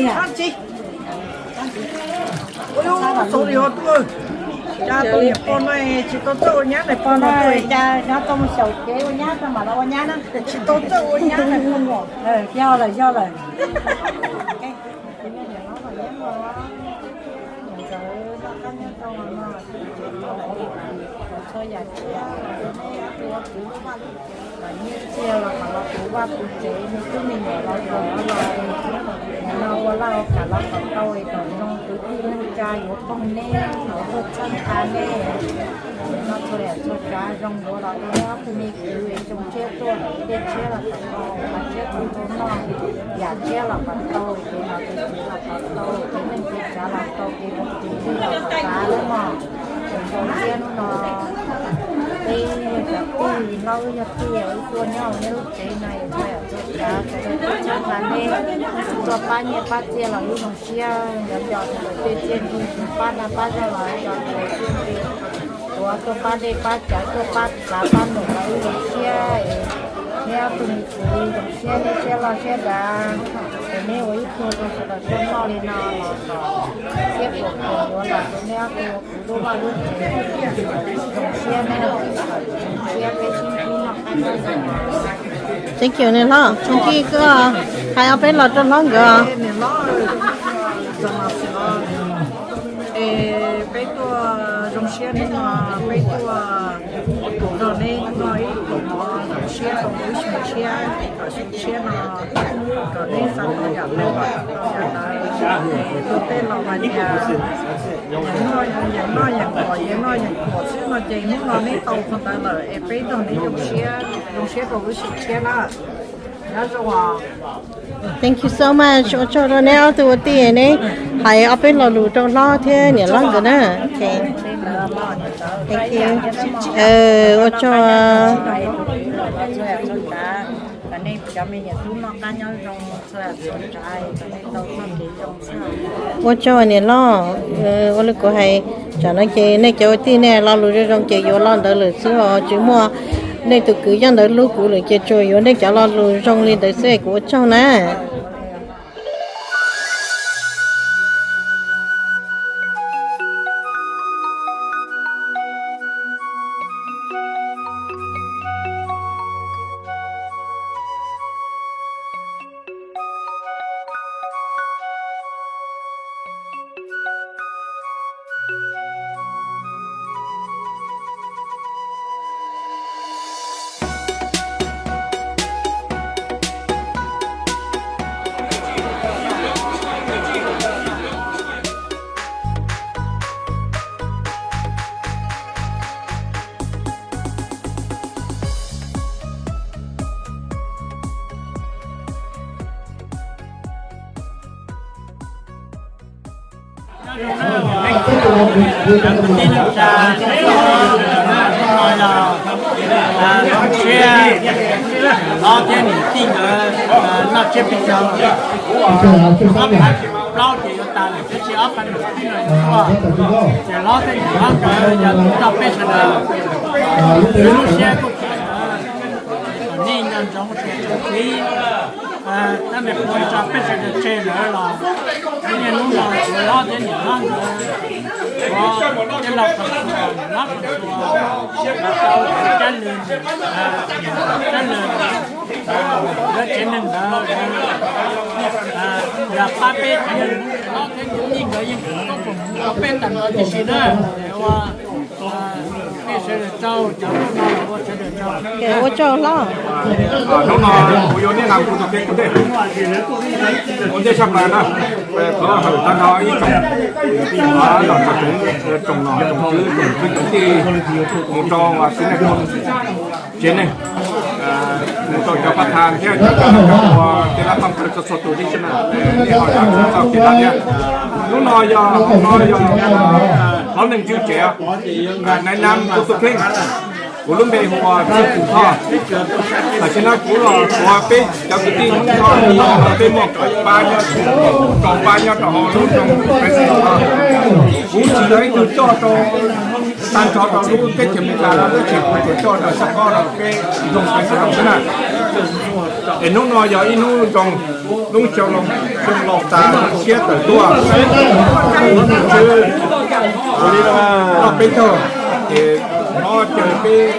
Tsis, ua li ho tuaj, cas tus niam pog no tsis tau txawj ua nyab, niam pog no tuaj, cas nyob tau mus xyaum kev ua nyab tau mam los ua nyab na, tsis tau txawj ua nyab, niam pog no. Yog lawm, yog lawm. Txhua yam txiaj, nyiaj txiag los kom los puv vaj puv tsev, me tub me nyuam los kom los no ua laj ua kam los kom tau es kom zoo kwv tij neej tsa yuav phooj neb, yuav tuaj txhawb nqa neb. No txhua yam txhua tsav zoo yuav los rau neb ob tug me kwv es zoo siab tuaj, dej tshiab los kom tau, vaj tshiab kom tau noj, yam tshiab los kom tau, kev nom kev tswv los kom tau, kev neej kev tsav los tau, kev zoo kev txig los kom tau mog. Tseem zoo siab hnub no peb cov tij laug yog tij wb tuaj nyob hauv neb lub tsev no, txhua yam txhua tsav sawv daws tuaj txhawb nqa neb, tuaj pab nyiaj pab txiaj los wb zoo siab, cov cov tej txiaj ntsig tus pab dag pab zog los cov tus txiaj ntsig, tuav tuaj pab dej pab cawv tuaj pab txav pab num los wb zoo siab. Neb ob tug me kwv zoo siab, neb siab loj siab dav, ces neb ua ib tug rau sawv daws tuaj noj li no los kom siab puas puas yuav los rau neb ob tug kwv lub vaj lub tsev zoo siab na, zoo siab peb sib ntsib noj qab nyob zoo. Thank you niam hlob, tsoom kij koj hais ob peb los rau hlob nkawd. Es peb tuaj zoo siab hnub no, peb tuaj nrog neb noj ib pluas mov, zoo siab rau wb xyoo tshiab, kom xyoo tshiab no kom neb xav tau yam ntawd, yam ntawd, tuaj tej los mas yeej noj yeej pom yeej noj yeej pom xwb no ces hnub no neb tau qhov ntawd lawm es peb nrog neb zoo siab, zoo siab rau wb xyoo tshiab na. Nyob zoo os. Thank you so much. Ua tsaug rau neb ob tug ua tij, neb hais ob peb lo lus rau hlob thiab niam hlob nkawd na. Thank you. Ua tsaug. Ua tsaug niam hlob. Ua li kuv hais, tsam no ces nej cov ua tij nej lo lus zoo zoo ces yuav lo ntawd lawm xwb os, tsis muaj nej tus kwv yog ntawd hlub kuv lawm ces tsuas yuav nej cov lo lus zoo li ntawd xwb es kuv ua tsaug na. Cov kwv tij neej tsa, hnub no yog zoo siab, hlob thiab niam tij nkawd noj tsiab peb caug, ob phav plaub ces yuav tas lawm, tab sis ob phav niam tij no yuav tuaj, ces hlob thiab niam hlob nkawd yog tus coj peb sawv daws, wb lub siab kuj tshua ntawd, kom nej nco ntsoov tsoom txiv, tab meeg qhuav tso peb sawv daws tseg lawm los, niaj hnub no kuv hlob thiab niam hlob nkawd, kuv tej laus qhov txhua, niam hlob qhov txhua, los tau cab lwm, cab lwm, lawv tsev neeg ntawd, yog pab peb tsev neeg, hlob thiab niam tij nkawd yeej koob foom rau peb tag nrho tib si na. Ua, peb sawv daws tsaug, cov hnub no ua sawv daws tsaug. Ua tsaug hlob. Hnub no kuv yuav niaj hnub kuv tus kheej ua ntej, ua ntej tshaj plaws na, thov hawm tag nrho ib tsoom, los tsoom, tsoom nom tsoom tswv tsoom kwv tsoom tij mus rau txiv neej tsev neeg, mus rau cov pab tha thiab cov uas tej lab paj kawg txhua txhua tus tib si na, nej ho zam txim txoj kev no thiab. Hnub no yog, hnub no yog hlob neej tswv tsev, nai nam kuv tus kheej, kuv lub npe hu ua Tswv Kws Thoj. Tam sim no kuv los tuav peb cov kwv tij Hmoob Thoj, peb muaj kaum pab nyob, kaum pab nyob rau hauv lub zos Pes Xis no. Kuv tsis yog ib tug coj rau tag nrho rau lub teb chaws Amelikas no, tab sis kuv tsuas coj rau sab kob rau peb zos Pes Xis no xwb na. Es hnub no yog ib hnub zoo, hnub xyoo laus tas, xyoo tshiab tawm tuaj, noj peb caug, ces no ces peb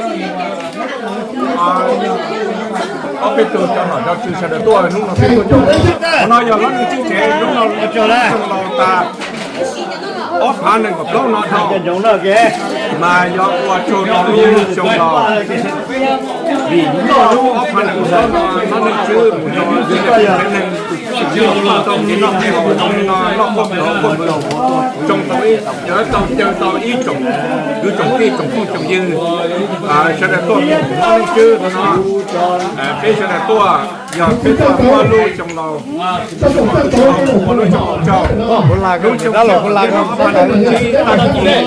ob peb tug cov nom cov tswv sawv daws tuaj, hnub no peb tuaj coob. Qhov no yog hlob Neej Tswb tsev, hnub no xyoo laus tas ob phav nees nkaum plaub no dhau, mas yog ua tsaug rau lub xyoo laus, vim noj lub ob phav nees nkaum plaub no hlob Neej Tswb mus rau tsev neeg, tau kev noj kev haus zoo li no, noj qoj plawv haus qoj plawv, tsoo tau, yog tau caw tau ib tsoom kwv tsoom tij tsoom phooj tsoom ywg sawv daws tuaj, hlob Neej Tswb no, peb sawv daws tuaj yog peb tuaj muab lub xyoo laus, ua lub xyoo laus tsaug. Lub xyoo laus ob phav nees nkaum tsib, tag kis,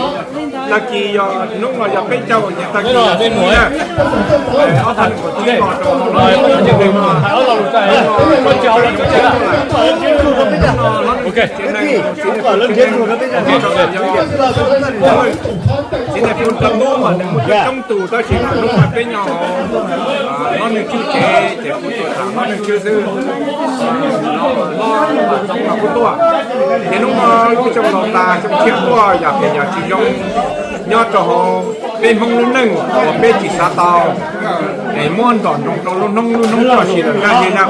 tag kis yog hnub no yog peb caug, ces tag kis yog ob phav nees nkaum tsib los rau txiv neej phooj ywg, mas nws muaj coob tus, tab sis mas hnub no peb nyob hauv hlob Neej Tswb tsev ces kuv tsuas tham hlob Neej Tswb xwb. Hlob Vam Txoov los kuj tuaj. Ces hnub no lub xyoo laus tas xyoo tshiab tuaj, yam phem yam tsis zoo nyob rau hauv peb Hmoob lub neej uas peb tsis xav tau, es muab ntom nroo rau lub hnub lub hnub txoj sia lawm, zaj zej zaj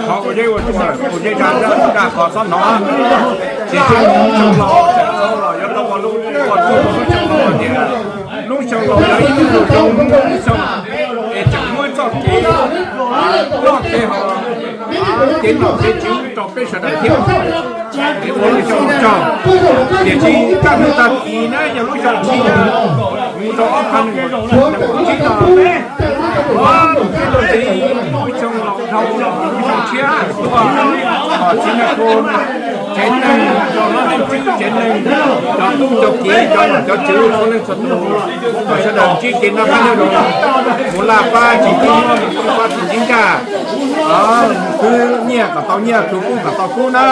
qhov ua zeb ua tsuag lawm, ua zeb zaj zaj qhov txhob hnov. Ces xyoo laus txawm txog los yuav tau ua lub ua txuj lub xyoo laus tias lub xyoo laus yog ib lub zoo, es tseem muab txoj kev noj kev haus, kev nom kev tswv rau peb sawv daws thiab. Es ua lub xyoo laus tsaug, tiam sis kaj ntug tag kis na yog lub xyoo tshiab, mus rau ob phav nees nkaum tsib no, lub xyoo laus dhau, lub xyoo tshiab tuaj, txiv neej phooj ywg tsev neeg, cov hlob Neej Tswb tsev neeg, cov tub cov kiv, cov nom cov tswv, txhua leej txhua tus, kom sawv daws ntsib kev noj qab nyob zoo, mus laj fab tsis ntsib nyuaj, mus tooj fab tsis ntsib nkaj, khwv nyiaj kom tau nyiaj, khwv kub kom tau kub na.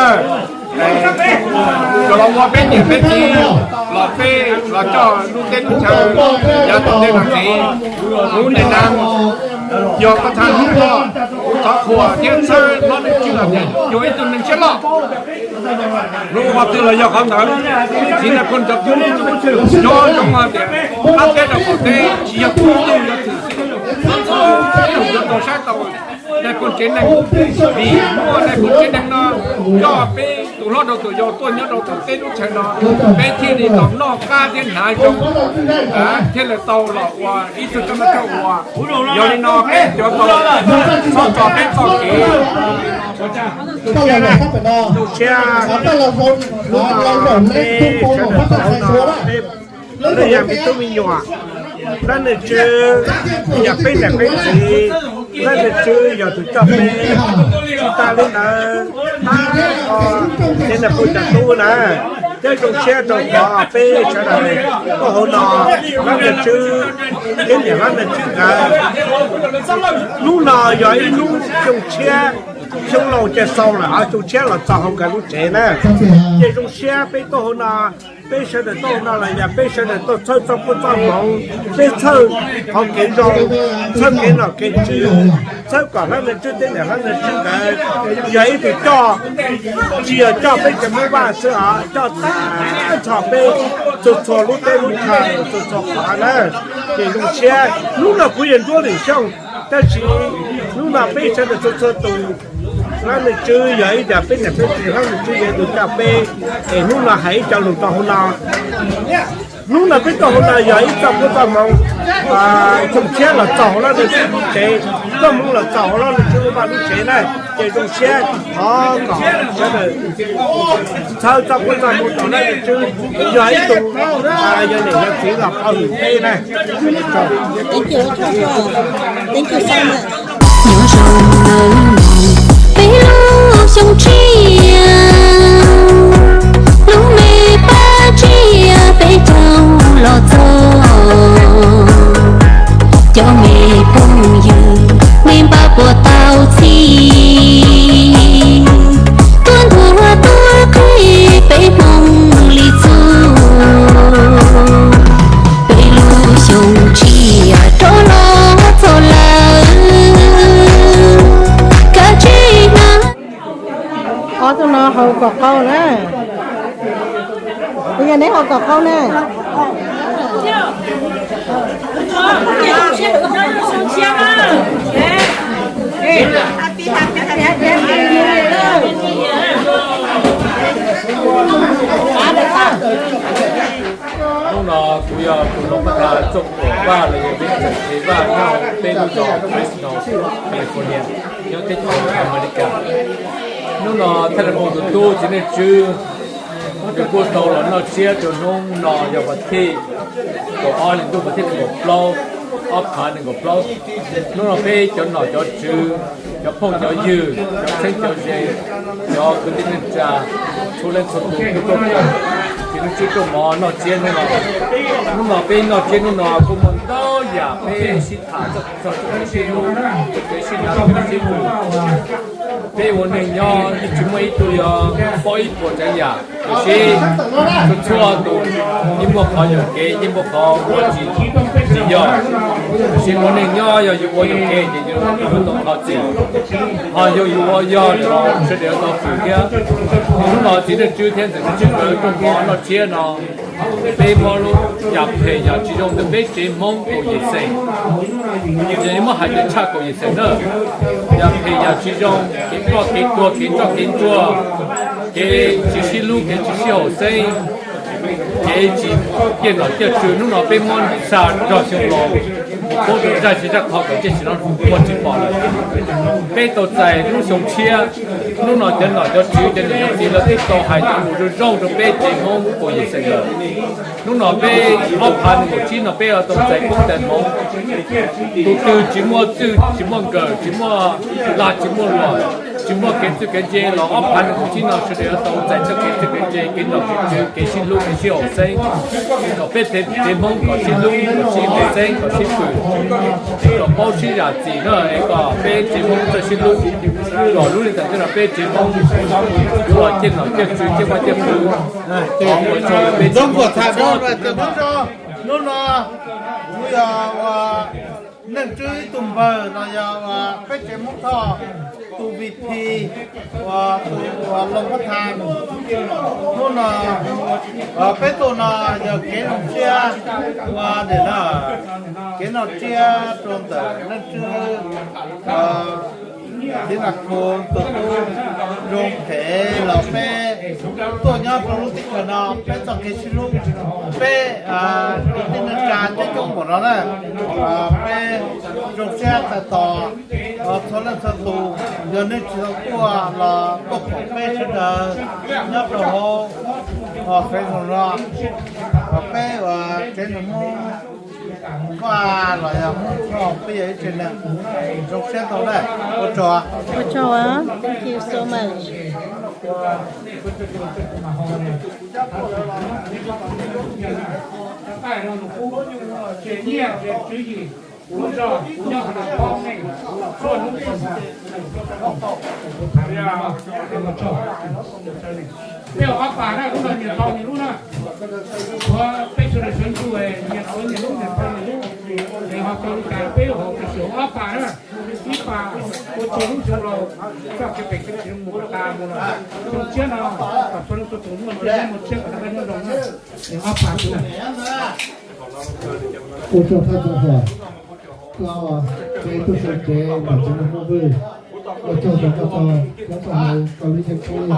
Cov los ua peb niam peb txiv, los peb los coj lub teb lub chaw, yav tom ntej los txiv, kuv niam na, yog koj txhaj hlub koj, kuv thov qhuas thiab txhawb hlob Neej Tswb los tias yog ib tug neeg siab loj. Hnub qhov twg los yog qhov ntawd, txiv neej phooj ywg cov tub nyob zoo hais tias qab teb rau qaum teb tsis yog tub twg yog twm xwb, tub twg yuav tau saib tau neej phooj tsev neeg, vim muaj neej phooj tsev neeg no coj peb tus hlob rau tus yau tuaj nyob rau tom teb lub chaw no, peb thiaj li tau noj qab thiab hnav zoo, thiaj li tau los ua ib tug coj noj coj ua. Yog li no peb cov tau txhob tso peb txoj kev tu siab, tu siab. Hnub no peb sawv daws tau no peb lub yam me tub me nyuam, hlob Neej Tswb yog peb niam peb txiv, hlob Neej Tswb yog tus coj peb. Tsis tas li ntawd, txiv neej phooj ywg cov tub na, thiab zoo siab rau qhov peb sawv daws tuaj hauv no, hlob Neej Tswb thiab niam hlob Neej Tswb nkawd. Hnub no yog ib hnub xyoo tshiab, xyoo laus ces xaus lawm, xyoo tshiab los txog hauv nkawd lub tsev na. Ces zoo siab peb tuaj hauv no, peb sawv daws tuaj hauv no los yog peb sawv daws tuaj txhawb txoj koob txoj hmoov, peb txhawb qhov kev zoo, txhawb kev nom kev tswv, txhawb kom hlob Neej Tswb thiab niam hlob Neej Tswb nkawd yog ib tug coj, tsis yog coj peb cov Hmoob Vaj xwb os, coj tag nrho peb txhua txhua lub teb lub chaw, txhua txhua qhov na. Ces zoo siab, hnub no kuv yog Ntsuab Lwm Xyooj, tab sis hnub no peb sawv daws txhua txhua tus, hlob Neej Tswb yog ib co peb niam peb txiv, hlob Neej Tswb yog ib tug coj peb, es hnub no hais ib co lus rau hauv no. Hnub no peb tuaj hauv no yog ib txoj koob txoj hmoov, xyoo tshiab los txog hauv hlob Neej Tswb lub tsev, txoj hmoov los txog hauv hlob Neej Tswb lub vaj lub tsev na. Ces zoo siab thov kom sawv daws txhawb txoj koob txoj hmoov rau hlob Neej Tswb, yog ib tug yog niam yog txiv los pov hwm peb na. Nyob zoo nawb mog, peb lub xyoo tshiab, lub me paj tsiab peb caug los txog. Cov me phooj ywg, me npaj puas tau txhij, tuaj nthuav tuaj qhib peb Hmoob li txuj. Peb lub xyoo tshiab rov los txog lawm. Haus kom qau na. Ua yog neb haus kom qau na. Hnub no kuv yog tus Looj Paj Thas Txooj Tuam Vaj los yog Vincent Vaj nyob peb lub zos Fresno, California, nyob teb chaws Amelikas. Hnub no thaij laj mus tus tub txiv neej tswb, kuj tau los noj tsiab rau hnub no yog vas thib kaum ob hli ntuj vas thib nees nkaum plaub, ob phav nees nkaum plaub. Hnub no peb cov nom cov tswv, cov phooj cov ywg, cov txheeb cov ze, cov kwv tij neej tsa, txhua leej txhua tus kuj tuaj koom txiv neej tswb tuaj mov noj tsiab hnub no. Hnub no peb noj tsiab hnub no kuj muaj ntau yam peb sib tham txog txoj kev sib hlub, kev sib ntaus sib pw. Peb ua neeg nyob yeej tsis muaj ib tug yog paub ib puas tsav yam, tiam sis txhua txhua tus yeej muaj qhov yuam kev, yeej muaj qhov ua tsis, tsis yog. Tiam sis ua neeg nyob yog yus ua yuam kev ces yus yuav tau qhov txim, ho yog yus ua yog los sawv daws yuav tau fwm thiab. Hnub no txiv neej tswb thiab ntxawm txiv neej tswb nkawd tuaj mov noj tsiab no, peb muab lub yam phem yam tsis zoo ntawm peb tsev Hmoob kaum yim xeem, ces muab hais tias tshaj kaum yim xeem na, yam phem yam tsis zoo, kev ploj kev tuag, kev ntsoj kev ntsuag, kev tsis sib hlub, kev tsis sib haum xeeb, kev tsis ciaj nom ciaj tswv, hnub no peb muab xa nrog xyoo los mus pub rau zaj zej zaj qhov kom tej sim no muaj tsis pom lawm. Peb tau txais lub xyoo tshiab, hnub no cov nom cov tswv cov niam cov txiv lawv twb tau hais cov lus zoo zoo rau peb tsev Hmoob kaum yim xeem lawm. Hnub no peb ob phav nees nkaum tsib no peb tau txais koob tais hmoov, tus twg tsis muaj txwj tsis muaj nkawm, tsis muaj lag tsis muaj luam, tsis muaj kev txwj kev ntse los ob phav nees nkaum tsib no sawv daws yuav tau txais txoj kev txwj kev ntse, kev nom kev tswv, kev sib hlub kev sib haum xeeb, kom peb tsev Hmoob kom sib hlub kom sib haum xeeb kom sib pwm, kom paub sib zam txim na es kom peb tsev Hmoob txawj sib hlub, kom lub neej thaum twg los peb tsev Hmoob yuav los ciaj nom ciaj tswv ciaj vaj ciaj pug. Ua tsaug peb tsev Hmoob. Hnub no kuv yog ua neej tswb ib tug npawg los yog ua peb tsev Hmoob Thoj tus VP, ua tus ua Looj Pab Thas. Hnub no peb tuaj no yog kev zoo siab ua nim no kev noj tsiab rau ntawm neej tswb Txiv Nas Khu tus tub Zoo Phem los peb tuaj nyob rau lub teb chaws no peb txoj kev sib hlub, peb kwv tij neej tsa coob coob npaum no na, peb zoo siab tais tos txhua leej txhua tus, yog nej tsis tau tuaj los tuaj koom peb sawv daws nyob rau hauv Facebook no, peb ua tsev neeg Hmoob Vaj los yog Hmoob Thoj peb yog ib tsev neeg zoo siab ntau na. Ua tsaug. Ua tsaug, thank you so much. Peb ua ob pab na, lub no nyias tau nyias lub na. Ua peb sawv daws sawv ntsug nyias tau nyias lub, nyias tau nyias lub. Es ho tau li cas peb ua hauv peb sawv ua ob pab na. Ib pab ua txog lub xyoo laus, txoj kev pem kev tsiv mus tas mus los, xyoo tshiab no kom txhua leej txhua tus muaj ntsej muag tshiab kom noj qab nyob zoo na. Es ob pab xwb na. Ua tsaug thawj txog hluas, koj tsev tuaj sau tsev ntawm tsev neeg Hmoob Vwj, ua tsaug rau koj txog koj txoj hauv koj lub yeeb koob yeej hluas, koj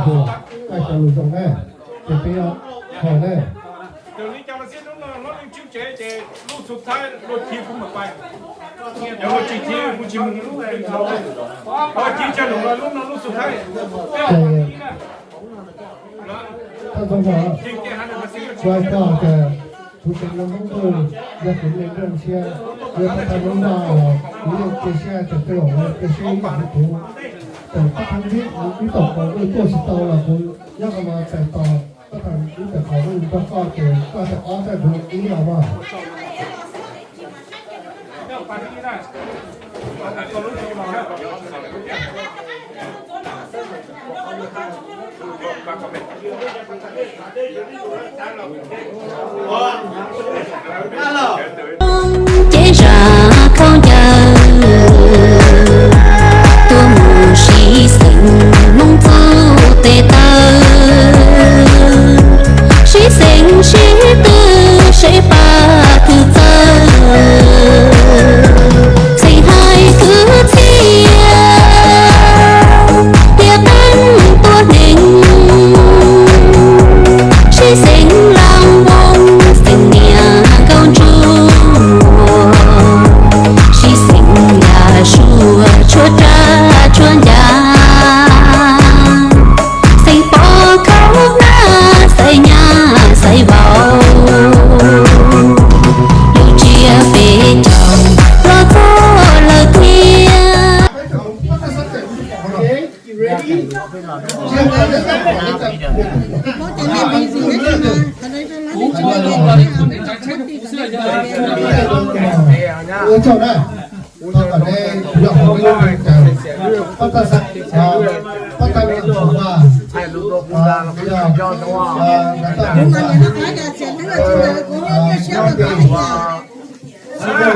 cov lus zoo na, ces peb ho na. Thawj txog hluas, kuv hais koj tias kuv tsev neeg Hmoob Vwj yog kuv neeg nrog ntshiab, yog pab thawj Hmoob Vaj los kuv yeej cia siab tias tej zaum lawv cia siab ib yam li kuv. Thaum pab thawj Hmoob Vwj, ib thaum pab Vwj tuaj tsis tau los kuv nyob qhov no tais tos pab thawj Vwj, tais tos Vwj nrog koj ces koj tais ob tais kuv ib los mas. Ces zam khaub ncaws tuaj mus sib xeem Hmoob txuj tes taw. Ua tsaug na, tau kom nej kuv yog qhov peb lub neej tawm pab tag xeeb, pab tag neeg thaum vaj, yog nrog tag nrho, nyob nyob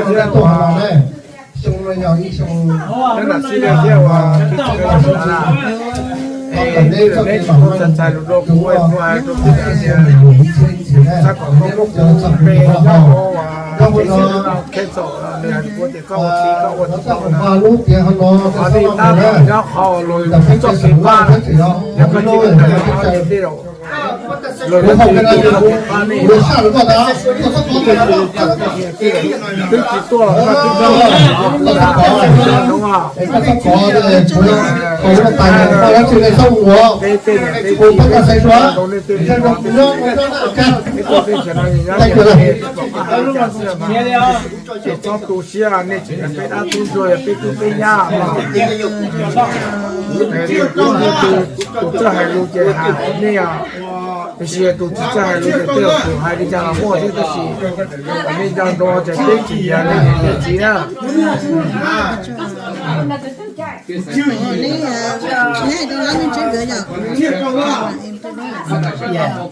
tuaj no ne, xyoo no yog ib xyoo txog txog peb caug xyoo na, nyob hauv no, nyob hauv no, lub tiav hauv no, nyob hauv lub txoj kev pab, yog koj tsis ua ntawd, kuv hauv koj na, kuv saj rau koj tas, koj txhob kov tes, koj txhob kov, koj txhob kov, koj txhob kov, koj txhob kov, kuv, kuv tais koj dab tsi nej txhob ua, kuv pab koj xaiv suav, nyob nyob nyob nyob na, tag kis lawm. Ces txhob tu siab, nej tseem yog peb dab tub ntsuag, yog peb tub peb nyab os. Tus txawj hais lus ces hais nej os, tiam sis tus tsis txawj hais lus ces tej zaum tus hais li cas los muaj thiab, tab sis nej nco ntsoov ces peb tseem yog nej niam nej txiv na.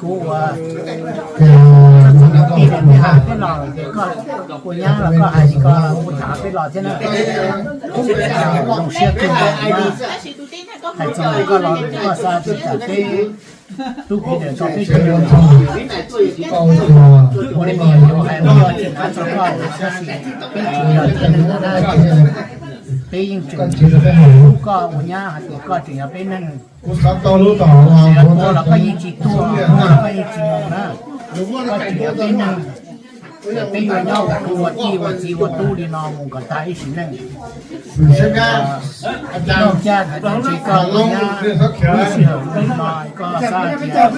Kuv ua tij peb los, peb los ces koj ua nyab los koj hais li ko los kuv tham peb los thiab na. Zoo siab kawg nkaus na. Hais txog koj los koj xa tsis tam peb tub peb ntawm tso peb tsev ua li kuv hais ua yog tsis hais txog koj tab sis peb tsev neeg ntawm na, peb yeej tseem hlub koj ua nyab hais tias koj tseem yog peb neeg. Ua los koj yeej tsis tuag, ua los koj yeej tsis mus na. Koj tseem yog peb neeg, peb yuav nyob ua tij ua txiv ua tub li no mus kom tag ib sim neej. Noj caj hais tias tsis koj ua nyab lub sij hawm no koj xav hais tias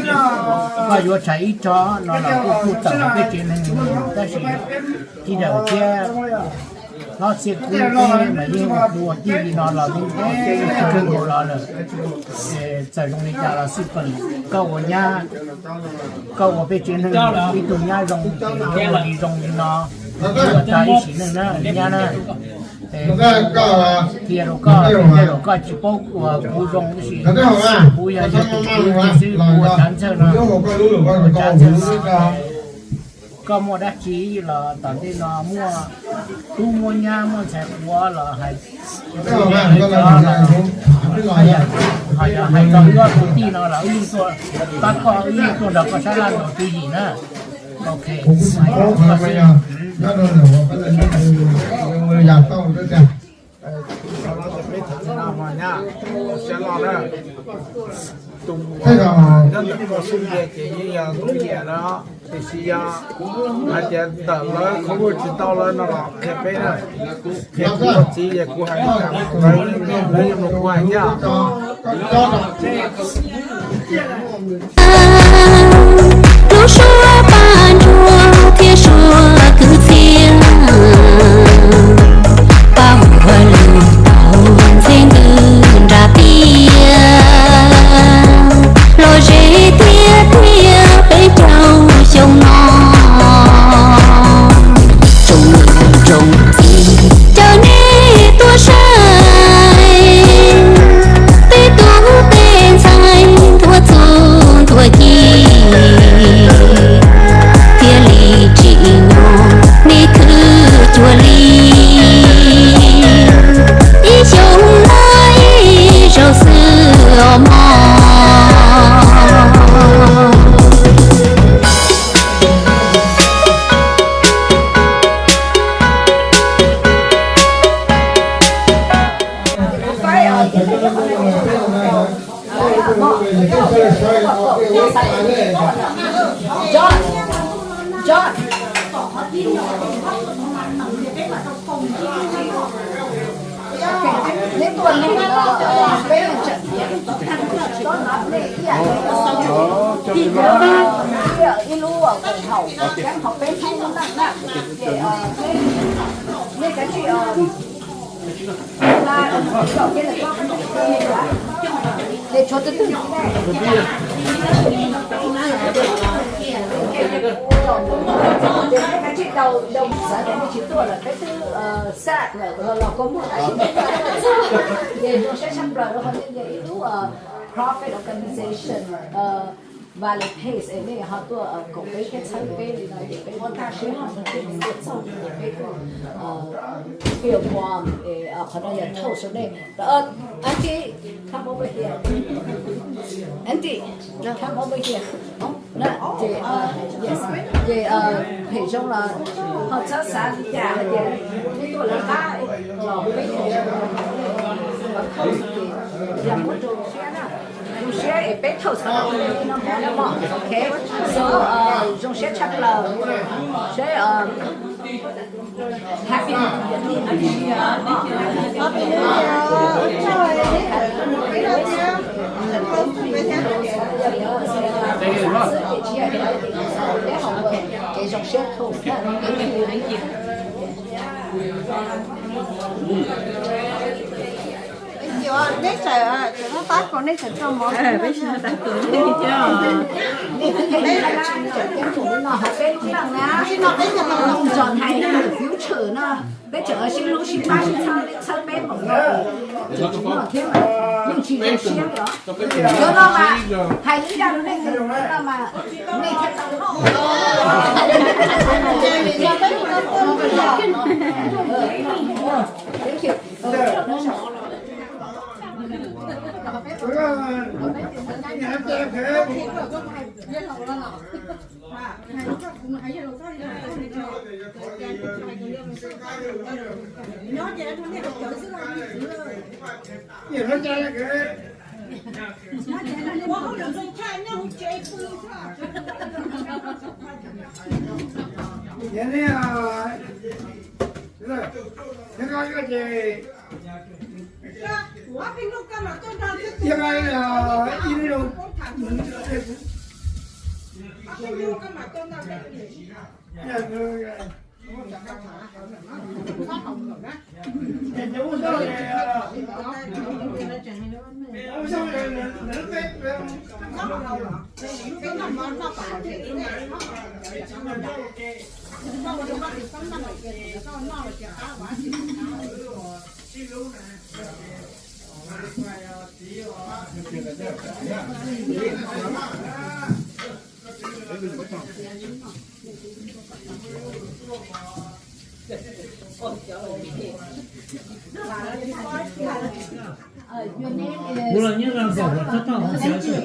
koj yuav tshais ib tsob no los kuj kuj tawm peb tsev neeg mus, tab sis tij daws thiab hlob txhiaj kub thiab mas yeej ua ua tij li no los yeej kawg nkaus los lawm. Txawm zoo li cas los xij peem koj ua nyab, koj ua peb tsev neeg ib tug nyab zoo ces ua li zoo li no kom tag ib sim neej na nyab na. Qhia rau koj, tej zaum koj tsis paub ua kuv zoo tab sis kuv yog yog tus kwv xwb, kuv ua tsav ntxawg no, ua tsav ntxawg no. Koj muaj dab tsi los tom ntej no muaj tub muaj nyab muaj ntxhais quav los hais, ho yog hais txog wb ob tug tij no los wb yeej tuaj pab koj, wb yeej tuaj nrog koj sab laj nraum twj ywm na. Ok, xwb. Peb tham no nyab, siab loj na. Tus nyob ntawm koj xub ntiag ces yeej yog tus nyiam lawm, tiam sis yog hais tias ntawm lawv qhov muag tsis tau lawv no los qhia peb na. Qhia kuv ua txiv es kuv hais li cas los lawv yeej mloog kuv hais thiab. Lub suab paj ntsuag thiab suab kwv txhiaj, paj huam lwm taug ntxhiab ntws nram tiaj, los ze tiaj tiaj peb caug xyoo no. Tsoom niam tsoom txiv caw nej tuaj saib, tej tub tej ntxhais ntuav txuj ntuav ci, thiaj li tsim nyog nej khwv cuag li ib xyoos muaj ib zaug xwb os mog. Ib lub koom haum, peb hmoob lub neej na, ces nej kav tsij tshuav twg twg, kav tsij Tau, tau xav tias nej tsis tuaj lawm, peb twb sack lawm los los kua muag tab sis nej tuaj txog. Ces zoo siab tshaj plaws rau qhov nej yog ib lub profit organization, Valley Pace, es nej ho tuaj koom peb thiab txhawb peb li no ces peb zoo siab, ho tuaj txog ces peb kuj feel warm, es qhov no yog toast rau nej. Auntie, come over here. Auntie, come over here. Ces, yes, ces phem zoo los ho txhob xav li cas hais tias nej tuaj lawv qab los peb, ces yog muab rau siab na, rau siab es peb thaum xav no li no mov no mog. Ok, so zoo siab tshaj plaws, seb Happy New Year. Happy New Year. Ib tsoom peb no thiab, close to peb thiab. Kev zoo siab thaum Thank you. Neb tseem, tseem muab tab kaus, neb tseem tso mov. Peb tsis muab tab kaus thiab. Peb lub neej na, peb tseem los mloog John hais future no, peb tseem sib hlub sib pab sib txhawb, txhawb peb npaum no, tseem tsis muaj thiab mas yeej tsis zoo siab li os. Cov no mas hais li cas rau nej, cov no mas nej thiaj tau noj. Kuv los nyob Las Vegas, koj tau hauv xeev xwb.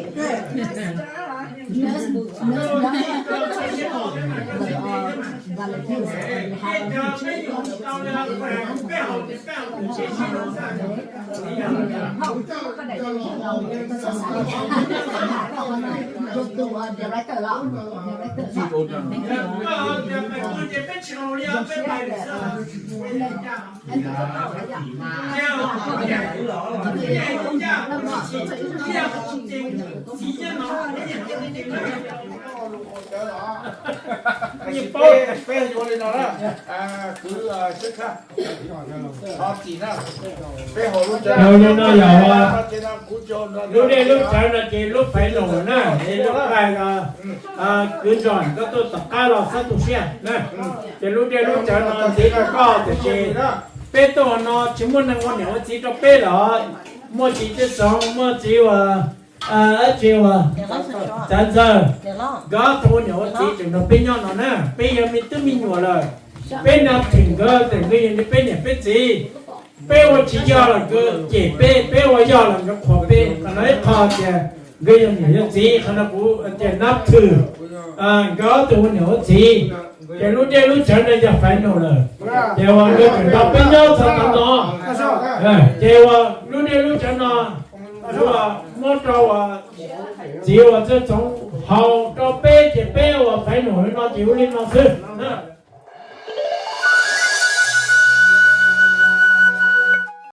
Peb, peb yuav li no na, kwv Xab Thaj, ho txim na, peb haus lub cawv no yog lub dej lub cawv no ces lub faiv num na, ces lub faiv, kwv Ntsoj koj tuaj tom qab los xab tu siab na, ces lub dej lub cawv no ntxiv rau koj tiam sis peb tuaj no tsis muaj neeg ua niam ua txiv rau peb lawm, muaj txiv Txhiaj Xoov, muaj txiv uas, dab tsi uas, Txav Ntxawg, nkawd ob tug ua niam ua txiv tseem nrog peb nyob no na, peb yog me tub me nyuam lawm, peb nrog them nkawd tias nkawd yog peb niam peb txiv. Peb ua tsis yog los nkawd cem peb, peb ua yog los nkawd qhuas peb. Qhov no ib qho tias nkawd yog niam yog txiv, qhov no kuv tias nab thwm nkawd ob tug ua niam ua txiv. Ces lub dej lub cawv no yog faiv num lawm, ces uas nkawd tseem nrog peb nyob txog tav no, ces uas lub dej lub cawv no kuv muab rau uas txiv uas Txhiaj Xoov haus rau peb, ces peb ua faiv num li no ces ua li no xwb na.